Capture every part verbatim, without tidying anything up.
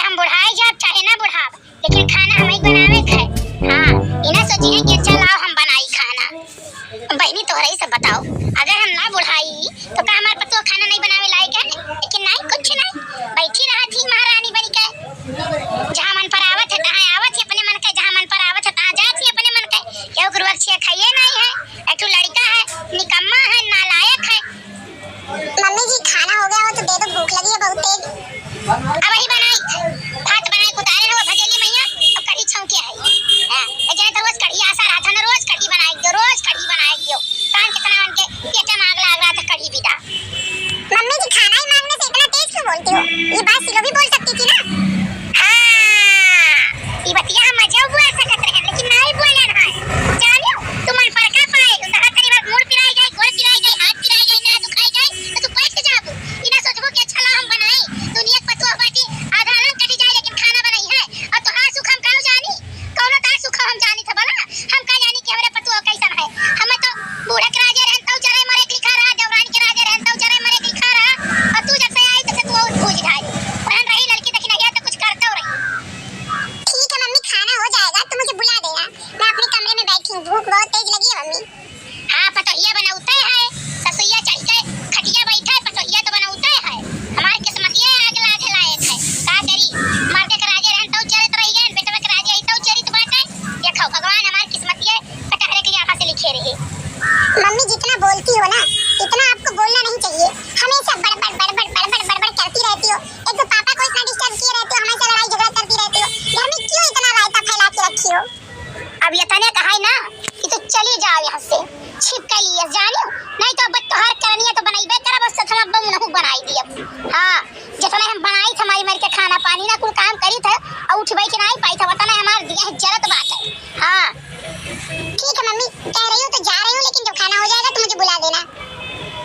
हम बुढ़ाई जाब चाहे ना बुढ़ाब, लेकिन खाना हमही बनावे के है। हाँ, ई ना सोचिहैं कि अच्छा लाओ हम बनाई खाना। बहिनी, तोहरा ही सब बताओ, अगर हम ना बुढ़ाई तो का हमार पतोह खाना नहीं बनावे लायक है? लेकिन नहीं, कुछ नहीं, बैठी रहत ही महारानी बनी के। जहाँ मन पर आवत है तहाँ आवत ही अपने मन के, जहाँ मन पर आवत है तहाँ जात ही अपने मन के। केहू के रुआ के छिया खाइए नहीं है। एक ठो लड़का है, निकम्मा है, नालायक है। मम्मी जी, खाना हो गया हो तो दे दो, भूख लगी है बहुत तेज। अब वही बनाई, भात बनाई, उतारे रहो भजेली मैया, अब कढ़ी छौंके आई। हाँ, तो जाए तो रोज कढ़ी आशा रहा था ना, रोज कढ़ी बनाई दियो, रोज कढ़ी बनाई दियो। कान कितना उनके पेटे में आग लाग रहा था कढ़ी बिना। मम्मी जी, खाना ही मांगने से इतना तेज क्यों बोलती हो? ये बात सिलो भी बोल सकती थी ना। हाँ, ये बतिया हम अजय बोल सकत रहे, लेकिन नहीं बोले ना। जानियो, तू मन पर का पाए, तू कहा करी बार मूड़ पिराई जाए, गोड़ पिराई जाए, हाथ पिराई जाए, ना दुखाई जाए, तो तू बैठ के जाबू। ई ना सोचबू कि अच्छा ला हम बनाई, दुनिया के पतोह बाटी, आधा अलग कटी जाए, लेकिन खाना बनाई है। और तोहार सुख हम काऊ जानी? कौनो तार सुख हम जानी था भला? हम का जानी कि हमरे पतोह कैसन है? हमें तो बूढ़ा के राजे रहन तौ चरे मरे के लिखा रहा, देवरानी के राजे रहन तौ चरे मरे के लिखा रहा। और तू जब से आई तब से तू और भूज ढाई। पहन रही लड़की देखी नहीं है तो कुछ करता रही। ठीक है मम्मी, खाना हो जाएगा, तुम मुझे बुला देना, मैं अपने कमरे में बैठी हूँ, भूख बहुत तेज लगी है मम्मी। हाँ, पतोहिया बनौते है, ससुइया चढ़ के खटिया बैठे, पतोहिया तो बनौते है। हमार किस्मतिये आग लागे लायक है। का करी? मर्दे के राजे रहन तौ चरित रह गए, बेटवा के राजे आई तौ चरित बाटे। देखो, भगवान हमार किस्मतिये कटहरे के आँखा से लिखे रहे। मम्मी, जितना बोलती हो ना, इतना आपको बोलना नहीं चाहिए। हमेशा बड़बड़, बड़बड़, बड़बड़, बड़बड़ करती रहती हो। एक तो पापा को इतना डिस्टर्ब किए रहती हो, हमेशा लड़ाई झगड़ा करती रहती हो। घर में क्यों इतना रायता फैला के रखी हो? अब ये तने कहा है ना कि तू चली जाओ यहाँ से, छिप के लिए जानियो, नहीं तो अब तोहार करनिया तो बनाइबे करब, बस थोड़ा बम नहु बनाई दियब। हाँ, जितने हम बनाई थे मारी मारी के खाना पानी ना कुल काम करी थे, और उठबे के नहीं पाई थे, वतने हमार दिया है जरत बात है। हाँ, ठीक है मम्मी, कह रही हो तो जा रही हूँ, लेकिन जब खाना हो जाएगा तो मुझे बुला देना।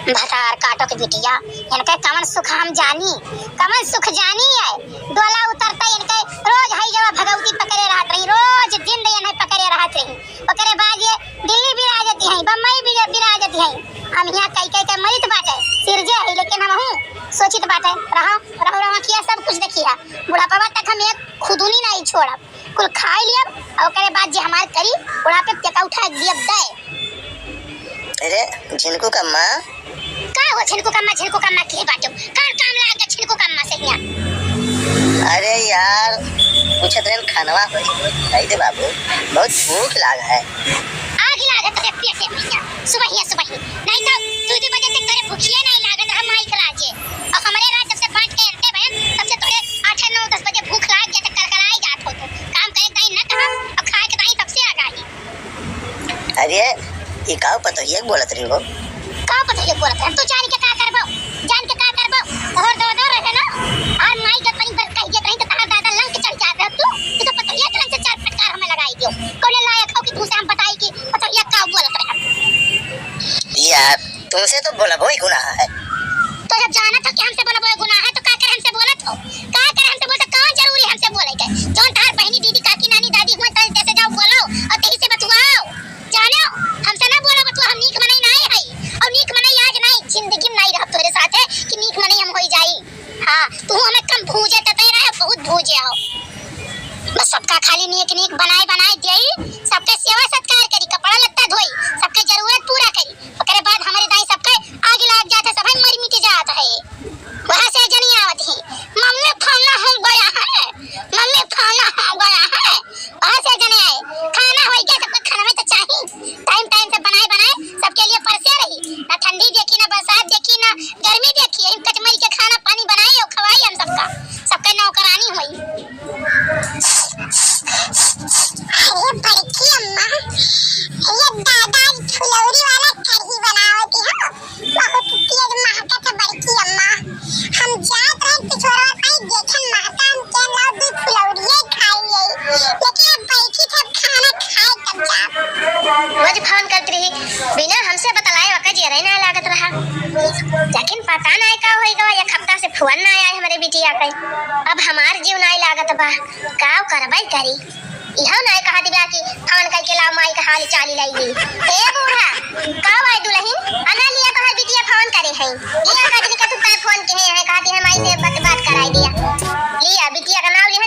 भतार काटो के बिटिया, इनके कवन सुख हम जानी, कवन सुख जानी है। डोला उतरता इनके रोज हई जवा भगवती पकड़े रहत रही, रोज दिन दे इन्हें पकड़े रहत रही। ओकरे बाद ये दिल्ली बिराजती हैं, बम्बई बिरा-, बिराजती हैं। हम यहाँ कई कई के मरित बाटे, सिरजे है, लेकिन हम हूँ सोचित बाटे, रहो, रहो, रहो, किया सब कुछ देखी है। बुढ़ापा तक हम एक खुदुनी नहीं छोड़ब। कुल खाई लियब, और ओकरे बाद जे हमार करी, बुढ़ापे पे का उठा दियब दे। अरे, झिनकू कम्मा। का हो झिनकू कम्मा, झिनकू कम्मा के बाटो? का काम लाग गया झिनकू कम्मा से हियां? अरे यार, पूछत रहन खानवा होई, होई, खाई दे बाबू, बहुत भूख लाग है। आग लागत है पेटे में हियां, सुबहिया, सुबहिया। नहीं तो दू, दू बजे तक तोरे भूखिए नहीं लागत रहा माई के राजे। और हमरे राज जब से बांट के अंते भयन, तब से तोरे आठे, नौ, दस बजे भूख लाग गया तो कलकलाई जात हो तू। काम करे के दाई न कहा, और खाए के दाई सबसे आगाही। अरे, ई काऊ पतोहिया के बोलत रही हो? काऊ पतोहिया के बोलत रही? तू जान के का करबो? जान के का करबो? तोहर दो दो रहे ना? और माई के तनी बर कह देत रही तो तहार दादा लंग के चढ़ जात रह तू। तू तो पतोहिया के लंग से चार फटकार हमें लगाई दियो। कौने लायक हो कि तू से हम बताई कि पतोहिया काऊ बोलत रहे? यार, तुमसे तो बोलबो ही गुनाह है। तो जब जानत हो कि हमसे बोलबो ही गुनाह है, तो का करे हमसे बोलत हो? का करे हमसे बोलत हो? कौन जरूरी हमसे बोले के? जौन तहार बहिनी, दीदी, काकी, नानी, दादी हुए, तल जैसे जाओ बोलो और तही से बतुआओ। जानो, हमसे ना बोलो बतुआ, हम नीक मनई नाई हई। और नीक मनई आज नाई, जिंदगी में नाई रहब तोहरे साथे कि नीक मनई हम होई जाई। हाँ, तू हमें कम भूजे तते रहे, बहुत भूजे हो। बस सबका खाली नीक नीक बनाए बनाए देई, सबके सेवा सत्कार करी, कपड़ा लत्ता धोई, सबके जरूरत पूरा करी। ओकरे बाद हमरे दाई सबके आगे लाग जात है, सभे मर मिट जात है। वहाँ से जनी आवत ही, "मम्मी फलना हो गया है, मम्मी फलना हो गया है।" वहाँ से जनी आए, "खाना हो गया, सबके खाना में तो चाहिए, टाइम टाइम से बनाए बनाए सबके लिए परसे रही, ना ठंडी देखी, ना बरसात देखी, ना गर्मी देखी, यही कचमरी के खाना पानी बनाई और खवाई हम सबका, सबके नौकरानी हुई।" अरे बड़की अम्मा, ये दादा फुलौरी वाला कढ़ी बनावत हो, बहुत तेज महकत है बड़की अम्मा। हम जात रहे पिछोरवा कहीं देखे महका, हम के लाओ दू फुलौरिये खाई ले, लेकिन अब बैठी थे खाना खाए तब जाब। वो जो फोन करत रही, बिना हमसे बतलाए ओकर जियरे ना लागत रहा। लेकिन पता नहीं का होई गवा, एक हफ्ता से फोन ना आया हमरे बिटिया के। अब हमार जीव नहीं लागत बा, का करबै करी। इहो नाय कहत बिया कि फोन कइके लाओ माई के हाल चाल लइ ली। ए बूढ़ा, का भाई दुलहिन, अना लिया तोहर बिटिया फोन करे है। लिया का दिन के तू तय फोन किने है, कहती है माई से बात, बात कराई दिया। लिया बिटिया का नाम ले,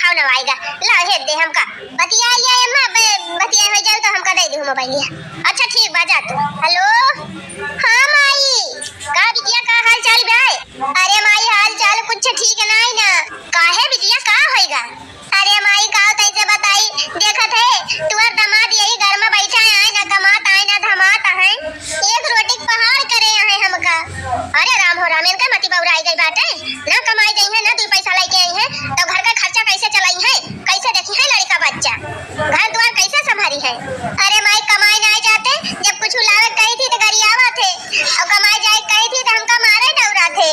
आओ ना आएगा, ला हे दे हमका। बतिया लिया अम्मा, ब-, बतिया हो जाओ तो हमका दे दे मोबाइलिया। अच्छा ठीक बा, जा तू। हेलो, हाँ माई, का बिटिया, का हाल चाल बा? अरे माई, हाल चाल कुछ ठीक नाई ना। काहे बिटिया, का होइगा? अरे माई, का तैसे बताई, देखत है तुअर दामाद यही घर में बैठा है, ना कमात आए ना धमात है, एक रोटी के पहाड़ करे है हमका। अरे राम हो राम, इनका मती बौराई गई बाटे, ना कमाई गई है ना दुई पैसा लेके आई है, तो घर का खर्चा कैसे चलाई है, कैसे देखी है लड़का बच्चा, घर द्वार कैसे संभारी है? अरे माई, कमाई ना जाते, जब कुछ लावे कही थी तो गरियावा थे, और कमाई जाए कही थी तो हमका मारे डौरा थे।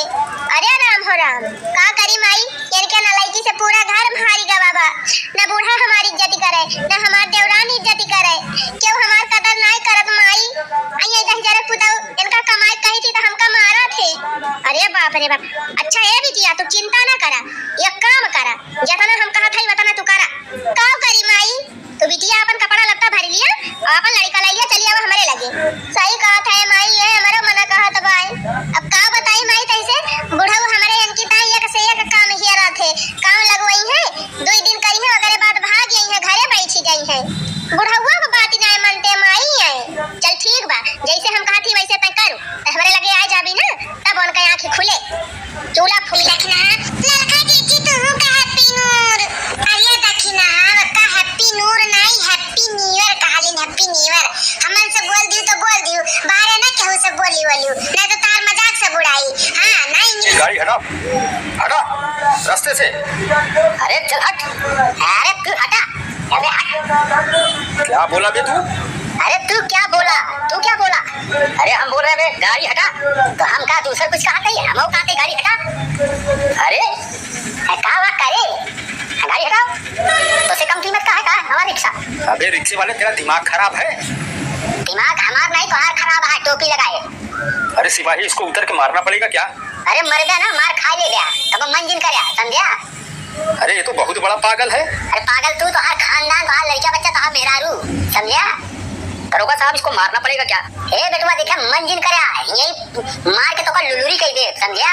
अरे राम हो राम, का करी माई, इनके नलायकी से पूरा घर भारी गवा बा। ना बूढ़ा हमारी इज्जती करे, ना हमार देवरान इज्जती करे, केहू हमार कदर नाई करत माई। आई दस हजार पुताऊ, इनका कमाई कही थी तो हमका मारा थे। अरे बाप रे बाप। अच्छा ए बिटिया, तू चिंता ना करा, एक काम करा, जतना हम कहत हई वतना तू करा। का करी माई? तू बिटिया अपन कपड़ा लत्ता भर लिया और अपन लड़का ले लिया, चली आवा हमरे लगे। सही कहत है माई, ये हमरो मना कहत बाय। अब का बताई माई, तैसे बुढ़ऊ हमरे इनकी ताई एक से एक काम हियरा थे, काम लगवाई है, दुई दिन करी है, ओकरे बाद भाग गई है, घरे बैठी गई है। बुढ़उआ के बात नाय मनते माई आए। चल ठीक बा, जैसे हम कहत ही वैसे तय करू। त हमरे लगे आ जाबी ना, तब उनका आँखी खुले। चूल्हा फूल देखना, ललका जीजी तू का हैप्पी नूर। अरे दखिना, का हैप्पी नूर नाई, हैप्पी न्यू ईयर कहलिन, हैप्पी न्यू ईयर। हमन से बोल दियो तो बोल दियो, बाहरे ना केहू से बोली वोलियो, ना तो तार मजाक से बुड़ाई। हाँ, ना ये इंग्लिश। गाड़ी हटा, हटा रास्ते से। अरे चल हट, अरे तू हटा। अबे हट। क्या बोला बे तू? अरे तू क्या बोला? तू क्या बोला? अरे हम बोल रहे बे, गाड़ी हटा। तो हम का दूसर कुछ कहा थे? हम कहा थे गाड़ी हटा। अरे, ए, का बात करे? गाड़ी हटाओ। तो से कम कीमत का है का हमारा रिक्शा? अबे रिक्शे वाले, तेरा दिमाग खराब है? दिमाग हमार नहीं, तोहार खराब है, टोपी लगाए। अरे सिपाही, इसको उतर के मारना पड़ेगा क्या? अरे मर गया ना, मार खा ले गया, तब मन जिन करे, समझा? अरे, ये तो बहुत बड़ा पागल है। अरे पागल तू, तोहार खानदान, तोहार लड़का बच्चा, तोहार मेहरारू, समझा? दरोगा साहब, इसको मारना पड़ेगा क्या? ए बेटवा, देखा, मन जिन करा, यही मार के तोका लुलुरी कह दे, समझा?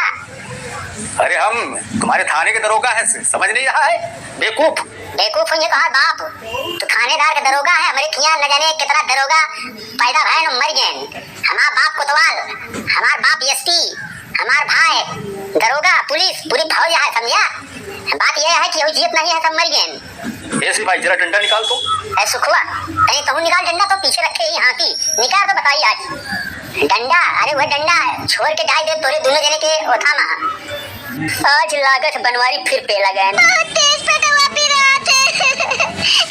अरे, हम तुम्हारे थाने के दरोगा हैं, समझ नहीं रहा है, बेवकूफ। बेवकूफ हुई है तोहार बाप, तू थानेदार के दरोगा है, हमरे खियाँ न जाने कितना दरोगा पैदा भए न मर गए। हमार बाप कोतवाल, हमार बाप एसपी, हमार भाई दरोगा, पुलिस, पूरी फौज है, समझा? बात यह है कि अभी जियत नहीं है, सब मर गए। ए सिपाही, जरा डंडा निकाल तो। ए सुखवा, तनी तहू निकाल डंडा, तो पीछे रखे ही हाथी, निकाल तो बताई आज। डंडा? अरे वह डंडा छोड़ के डाल दे तोरे दोनों जने के ओथा मा। आज लागत बनवारी फिर पेला गए। बहुत तेज पेटवा पिरात है।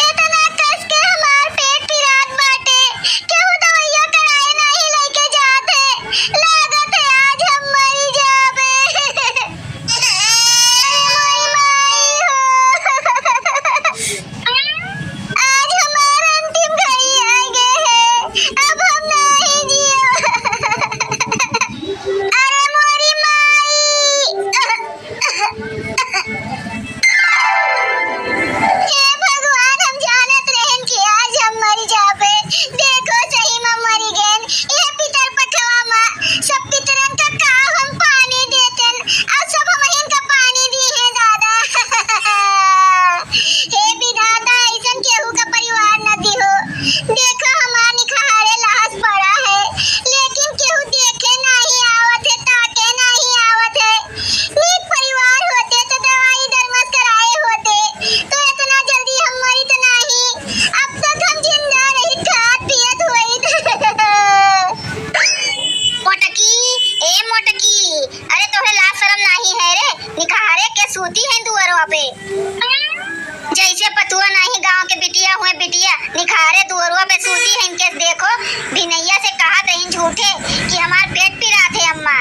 इतना कस के हमार पेट पिरात बाटे। केहू दवाइया कराए नाही लइके जात है। लागत है आज हम मरी जाबे। अरे मोरी माई हो। आज हमार अंतिम घड़ी आ गए है। अब हम नहीं जियो। अरे मोरी माई। हे भगवान, हम जानत रहन कि आज हम मर जाबे। देखो, सही में मर गएन। ये पितर पखवा मा सब पितरन का, का हम पानी देतेन, आज सब हमहिन का पानी दी है दादा। हे विधाता, ऐसन केहू का परिवार न दिहो। देखो, हमार निकहारे लाश पड़ा है, लेकिन केहू देखे नहीं आवत है, ताके नहीं आवत है। नीक परिवार होते तो दवाई दरमस कराए होते, तो इतना जल्दी हम मरित नाही। अब तक हम जिंदा रहित, खात पियत होइत। मोटकी, ए मोटकी, अरे तोहे लाज शरम नाही है रे, निकहारे के सूती है दुअरवा पे। जैसे पतुआ नाही गाँव के बिटिया हुए बिटिया, निकहारे दुअरवा पे सूती है, इनके देखो, भिनैया से कहत रही झूठे कि हमार पेट पिरात है अम्मा,